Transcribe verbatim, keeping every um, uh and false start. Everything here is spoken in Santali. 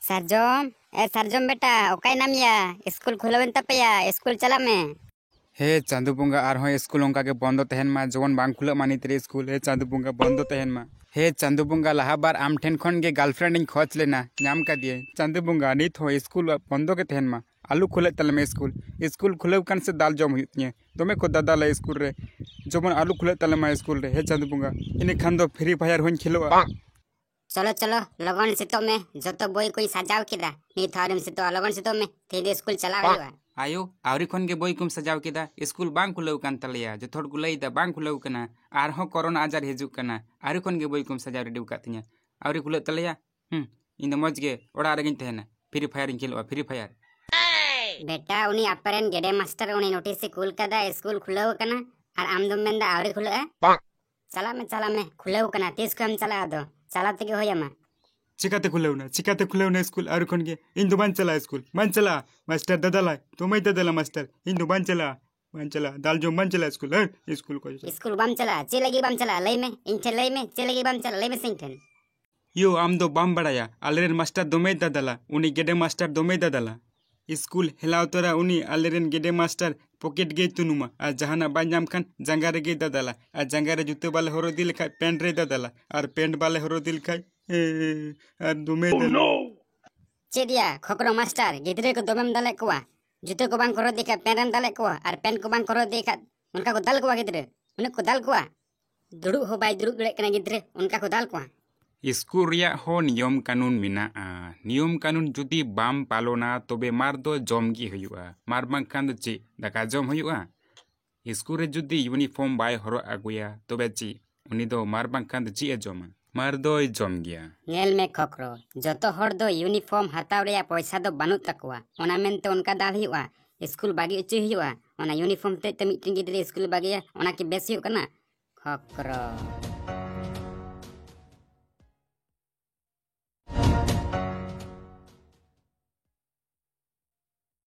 ᱥᱟᱨᱡᱚᱢ, ᱮ ᱥᱟᱨᱡᱚᱢ ᱵᱮᱴᱟ, ᱚᱠᱟᱭ ᱱᱟᱢ ᱭᱟ? ᱥᱠᱩᱞ ᱠᱷᱩᱞᱟᱹᱣ ᱮᱱ ᱛᱟᱯᱮᱭᱟ, ᱥᱠᱩᱞ ᱪᱟᱞᱟᱜ ᱢᱮ᱾ ᱦᱮ ᱪᱟᱸᱫᱳ ᱵᱚᱸᱜᱟ, ᱟᱨᱦᱚᱸ ᱥᱠᱩᱞ ᱚᱱᱠᱟ ᱜᱮ ᱵᱚᱱᱫᱚ ᱛᱟᱦᱮᱱ ᱢᱟ, ᱡᱮᱢᱚᱱ ᱵᱟᱝ ᱠᱷᱩᱞᱟᱹᱜ ᱢᱟ ᱱᱤᱛ ᱨᱮ ᱥᱠᱩᱞ᱾ ᱦᱮ ᱪᱟᱸᱫᱳ ᱵᱚᱸᱜᱟ, ᱵᱚᱱᱫᱚ ᱛᱟᱦᱮᱱ ᱢᱟ᱾ ᱦᱮ ᱪᱟᱸᱫᱳ ᱵᱚᱸᱜᱟ, ᱞᱟᱦᱟ ᱵᱟᱨ ᱟᱢ ᱴᱷᱮᱱ ᱠᱷᱚᱱ ᱜᱮ girlfriend ᱤᱧ ᱠᱷᱚᱡᱽ ᱞᱮᱱᱟ, ᱧᱟᱢ ᱠᱟᱫᱮᱭᱟᱹᱧ᱾ ᱪᱟᱸᱫᱳ ᱵᱚᱸᱜᱟ, ᱱᱤᱛ ᱦᱚᱸ ᱥᱠᱩᱞ ᱵᱚᱱᱫᱚ ᱜᱮ ᱛᱟᱦᱮᱱ ᱢᱟ, ᱟᱞᱚ ᱠᱷᱩᱞᱟᱹᱜ ᱛᱟᱞᱮ ᱢᱟ ᱥᱠᱩᱞ᱾ ᱥᱠᱩᱞ ᱠᱷᱩᱞᱟᱹᱣ ᱠᱟᱱ ᱥᱮ ᱫᱟᱞ ᱡᱚᱢ ᱦᱩᱭᱩᱜ ᱛᱤᱧᱟᱹ, ᱫᱚᱢᱮ ᱠᱚ ᱫᱟᱫᱟᱞᱟ ᱥᱠᱩᱞ ᱨᱮ, ᱡᱮᱢᱚᱱ ᱟᱞᱚ ᱠᱷᱩᱞᱟᱹᱜ ᱛᱟᱞᱮ ᱢᱟ ᱥᱠᱩᱞ ᱨᱮ᱾ ᱦᱮ ᱪᱟᱸᱫᱳ ᱵᱚᱸᱜᱟ, ᱤᱱᱟᱹ ᱠᱷᱟᱱ ᱫᱚ Free Fire ᱦᱚᱸᱧ ᱠᱷᱮᱞᱳᱜᱼᱟ᱾ ᱪᱚᱞᱚ ᱪᱚᱞᱚ, ᱞᱚᱜᱚᱱ ᱥᱮᱛᱚᱜ ᱢᱮ, ᱡᱚᱛᱚ ᱵᱳᱭ ᱠᱚᱧ ᱥᱟᱡᱟᱣ ᱠᱮᱫᱟ᱾ ᱱᱤᱛ ᱦᱚᱸ ᱟᱹᱣᱨᱤᱢ ᱥᱮᱛᱚᱜᱼᱟ, ᱞᱚᱜᱚᱱ ᱥᱮᱛᱚᱜ ᱢᱮ, ᱛᱮᱦᱮᱧ ᱫᱚ ᱥᱠᱩᱞ ᱪᱟᱞᱟᱣ ᱦᱩᱭᱩᱜᱼᱟ᱾ ᱟᱭᱳ, ᱟᱹᱣᱨᱤ ᱠᱷᱚᱱ ᱜᱮ ᱵᱳᱭ ᱠᱚᱢ ᱥᱟᱡᱟᱣ ᱠᱮᱫᱟ? ᱥᱠᱩᱞ ᱵᱟᱝ ᱠᱷᱩᱞᱟᱹᱣ ᱠᱟᱱ ᱛᱟᱞᱮᱭᱟ, ᱡᱚᱛᱚ ᱦᱚᱲ ᱠᱚ ᱞᱟᱹᱭ ᱮᱫᱟ ᱵᱟᱝ ᱠᱷᱩᱞᱟᱹᱣ ᱠᱟᱱᱟ, ᱟᱨᱦᱚᱸ ᱠᱚᱨᱳᱱᱟ ᱟᱡᱟᱨ ᱦᱤᱡᱩᱜ ᱠᱟᱱᱟ᱾ ᱟᱹᱣᱨᱤ ᱠᱷᱚᱱ ᱜᱮ ᱵᱳᱭ ᱠᱚᱢ ᱥᱟᱡᱟᱣ ᱨᱮᱰᱤ ᱟᱠᱟᱫ ᱛᱤᱧᱟ, ᱟᱹᱣᱨᱤ ᱠᱷᱩᱞᱟᱹᱜ ᱛᱟᱞᱮᱭᱟ᱾ ᱦᱩᱸ, ᱤᱧ ᱫᱚ ᱢᱚᱡᱽ ᱜᱮ ᱚᱲᱟᱜ ᱨᱮᱜᱮᱧ ᱛᱟᱦᱮᱱᱟ, Free Fire ᱤᱧ ᱠᱷᱮᱞᱳᱜᱼᱟ, Free Fire᱾ ᱵᱮᱴᱟ, ᱩᱱᱤ ᱟᱯᱮᱨᱮᱱ ᱜᱮᱰᱮ ᱢᱟᱥᱴᱟᱨ ᱩᱱᱤ ᱱᱳᱴᱤᱥ ᱮ ᱠᱩᱞ ᱠᱟᱫᱟ, ᱥᱠᱩᱞ ᱠᱷᱩᱞᱟᱹᱣ ᱠᱟᱱᱟ, ᱟᱨ ᱟᱢ ᱫᱚᱢ ᱢᱮᱱᱫᱟ ᱟᱹᱣᱨᱤ ᱠᱷᱩᱞᱟᱹᱜᱼᱟ? ᱪᱟᱞᱟᱜ ᱢᱮ, ᱪᱟᱞᱟᱜ ᱢᱮ, ᱠᱷᱩᱞᱟᱹᱣ ᱠᱟᱱᱟ, ᱛᱤᱥ ᱠᱷᱚᱱᱮᱢ ᱪᱟᱞᱟᱜᱼᱟ? ᱟᱫᱚ ᱪᱟᱞᱟᱣ ᱛᱮᱜᱮ ᱦᱩᱭ ᱟᱢᱟ᱾ ᱪᱤᱠᱟᱛᱮ ᱠᱷᱩᱞᱟᱹᱣ ᱮᱱᱟ? ᱪᱤᱠᱟᱛᱮ ᱠᱷᱩᱞᱟᱹᱣ ᱮᱱᱟ ᱥᱠᱩᱞ? ᱟᱹᱣᱨᱤ ᱠᱷᱚᱱ ᱜᱮ ᱤᱧ ᱫᱚ ᱵᱟᱹᱧ ᱪᱟᱞᱟᱜᱼᱟ ᱥᱠᱩᱞ, ᱵᱟᱹᱧ ᱪᱟᱞᱟᱜᱼᱟ᱾ ᱢᱟᱥᱴᱟᱨ ᱫᱟᱫᱟᱞᱟᱭ, ᱫᱚᱢᱮᱭ ᱫᱟᱫᱟᱞᱟ ᱢᱟᱥᱴᱟᱨ, ᱤᱧ ᱫᱚ ᱵᱟᱹᱧ ᱪᱟᱞᱟᱜᱼᱟ, ᱵᱟᱹᱧ ᱪᱟᱞᱟᱜᱼᱟ, ᱫᱟᱞ ᱡᱚᱢ ᱵᱟᱹᱧ ᱪᱟᱞᱟᱜᱼᱟ ᱥᱠᱩᱞ᱾ ᱦᱮᱸ, ᱥᱠᱩᱞ ᱠᱚ ᱥᱠᱩᱞ ᱵᱟᱢ ᱪᱟᱞᱟᱜᱼᱟ? ᱪᱮᱫ ᱞᱟᱹᱜᱤᱫ ᱵᱟᱢ ᱪᱟᱞᱟᱜᱼᱟ? ᱞᱟᱹᱭ ᱢᱮ, ᱤᱧ ᱴᱷᱮᱱ ᱞᱟᱹᱭ ᱢᱮ, ᱪᱮᱫ ᱞᱟᱹᱜᱤᱫ ᱵᱟᱢ ᱪᱟᱞᱟᱜᱼᱟ? ᱞᱟᱹᱭ ᱢᱮᱥᱮ ᱤᱧ ᱴᱷᱮᱱ᱾ ᱭᱳ, ᱟᱢ ᱫᱚ ᱵᱟᱢ ᱵᱟᱲᱟᱭᱟ, ᱟᱞᱮᱨᱮᱱ ᱢᱟᱥᱴᱟᱨ ᱫᱚᱢᱮᱭ ᱫᱟᱫᱟᱞᱟ, ᱩᱱᱤ ᱜᱮᱰᱮ ᱢᱟᱥᱴᱟᱨ ᱫᱚᱢᱮᱭ ᱫᱟᱫᱟᱞᱟ᱾ ᱥᱠᱩᱞ ᱦᱮᱞᱟᱣ ᱛᱚᱨᱟ ᱩᱱᱤ ᱟᱞᱮᱨᱮᱱ ᱜᱮᱰᱮ ᱢᱟᱥᱴᱟᱨ ᱯᱚᱠᱮᱴ ᱜᱮᱭ ᱛᱩᱱᱩᱢᱟ, ᱟᱨ ᱡᱟᱦᱟᱱᱟᱜ ᱵᱟᱭ ᱧᱟᱢ ᱠᱷᱟᱱ ᱡᱟᱸᱜᱟ ᱨᱮᱜᱮᱭ ᱫᱟᱫᱟᱞᱟ, ᱟᱨ ᱡᱟᱸᱜᱟ ᱨᱮ ᱡᱩᱛᱟᱹ ᱵᱟᱞᱮ ᱦᱚᱨᱚᱜ ᱤᱫᱤ ᱞᱮᱠᱷᱟᱡ ᱯᱮᱱᱴ ᱨᱮᱭ ᱫᱟᱫᱟᱞᱟ, ᱟᱨ ᱯᱮᱱᱴ ᱵᱟᱞᱮ ᱦᱚᱨᱚᱜ ᱤᱫᱤ ᱞᱮᱠᱷᱟᱡ, ᱮ, ᱟᱨ ᱫᱚᱢᱮᱭ ᱫᱟᱫᱟᱞᱟ᱾ ᱪᱮᱫ ᱭᱟ ᱠᱷᱚᱠᱨᱚ ᱢᱟᱥᱴᱟᱨ, ᱜᱤᱫᱽᱨᱟᱹ ᱠᱚ ᱫᱚᱢᱮᱢ ᱫᱟᱞᱮᱫ ᱠᱚᱣᱟ, ᱡᱩᱛᱟᱹ ᱠᱚ ᱵᱟᱝ ᱠᱚ ᱦᱚᱨᱚᱜ ᱤᱫᱤ ᱠᱷᱟᱡ ᱯᱮᱱᱴ ᱮᱢ ᱫᱟᱞᱮᱫ ᱠᱚᱣᱟ, ᱟᱨ ᱯᱮᱱᱴ ᱠᱚ ᱵᱟᱝ ᱠᱚ ᱦᱚᱨᱚᱜ ᱤᱫᱤ ᱠᱷᱟᱡ ᱚᱱᱠᱟ ᱠᱚ ᱫᱟᱞ ᱠᱚᱣᱟ ᱜᱤᱫᱽᱨᱟᱹ, ᱩᱱᱟᱹᱜ ᱠᱚ ᱫᱟᱞ ᱠᱚᱣᱟ? ᱫᱩᱲᱩᱵ ᱦᱚᱸ ᱵᱟᱭ ᱫᱩᱲᱩᱵ ᱫᱟᱲᱮᱭᱟᱜ ᱠᱟᱱᱟ ᱜᱤᱫᱽᱨᱟᱹ, ᱚᱱᱠᱟ ᱠᱚ ᱫᱟᱞ ᱠᱚᱣᱟ? ᱥᱠᱩᱞ ᱨᱮᱭᱟᱜ ᱦᱚᱸ ᱱᱤᱭᱚᱢ ᱠᱟᱹᱱᱩᱱ ᱢᱮᱱᱟᱜᱼᱟ᱾ ᱱᱤᱭᱚᱢ ᱠᱟᱹᱱᱩᱱ ᱡᱩᱫᱤ ᱵᱟᱢ ᱯᱟᱞᱚᱱᱟ, ᱛᱚᱵᱮ ᱢᱟᱨ ᱫᱚ ᱡᱚᱢ ᱜᱮ ᱦᱩᱭᱩᱜᱼᱟ᱾ ᱢᱟᱨ ᱵᱟᱝᱠᱷᱟᱱ ᱫᱚ ᱪᱮᱫ ᱫᱟᱠᱟ ᱡᱚᱢ ᱦᱩᱭᱩᱜᱼᱟ? ᱥᱠᱩᱞ ᱨᱮ ᱡᱩᱫᱤ ᱤᱭᱩᱱᱤᱯᱷᱚᱨᱢ ᱵᱟᱭ ᱦᱚᱨᱚᱜ ᱟᱹᱜᱩᱭᱟ, ᱛᱚᱵᱮ ᱪᱮᱫ? ᱩᱱᱤ ᱫᱚ ᱢᱟᱨ ᱵᱟᱝᱠᱷᱟᱱ ᱫᱚ ᱪᱮᱫ ᱮ ᱡᱚᱢᱟ? ᱢᱟᱨ ᱫᱚᱭ ᱡᱚᱢ ᱜᱮᱭᱟ᱾ ᱧᱮᱞ ᱢᱮ ᱠᱷᱚᱠᱨᱚ, ᱡᱚᱛᱚ ᱦᱚᱲ ᱫᱚ ᱤᱭᱩᱱᱤᱯᱷᱚᱨᱢ ᱦᱟᱛᱟᱣ ᱨᱮᱭᱟᱜ ᱯᱚᱭᱥᱟ ᱫᱚ ᱵᱟᱹᱱᱩᱜ ᱛᱟᱠᱚᱣᱟ, ᱚᱱᱟ ᱢᱮᱱᱛᱮ ᱚᱱᱠᱟ ᱫᱟᱞ ᱦᱩᱭᱩᱜᱼᱟ? ᱥᱠᱩᱞ ᱵᱟᱹᱜᱤ ᱦᱚᱪᱚᱭ ᱦᱩᱭᱩᱜᱼᱟ? ᱚᱱᱟ ᱤᱭᱩᱱᱤᱯᱷᱚᱨᱢ ᱦᱚᱛᱮᱡ ᱛᱮ ᱢᱤᱫᱴᱮᱱ ᱜᱤᱫᱽᱨᱟᱹ ᱥᱠᱩᱞ ᱵᱟᱹᱜᱤᱭᱟ, ᱚᱱᱟ ᱠᱤ ᱵᱮᱥ ᱦᱩᱭᱩᱜ ᱠᱟᱱᱟ? ᱠᱷᱚᱠᱨᱚ᱾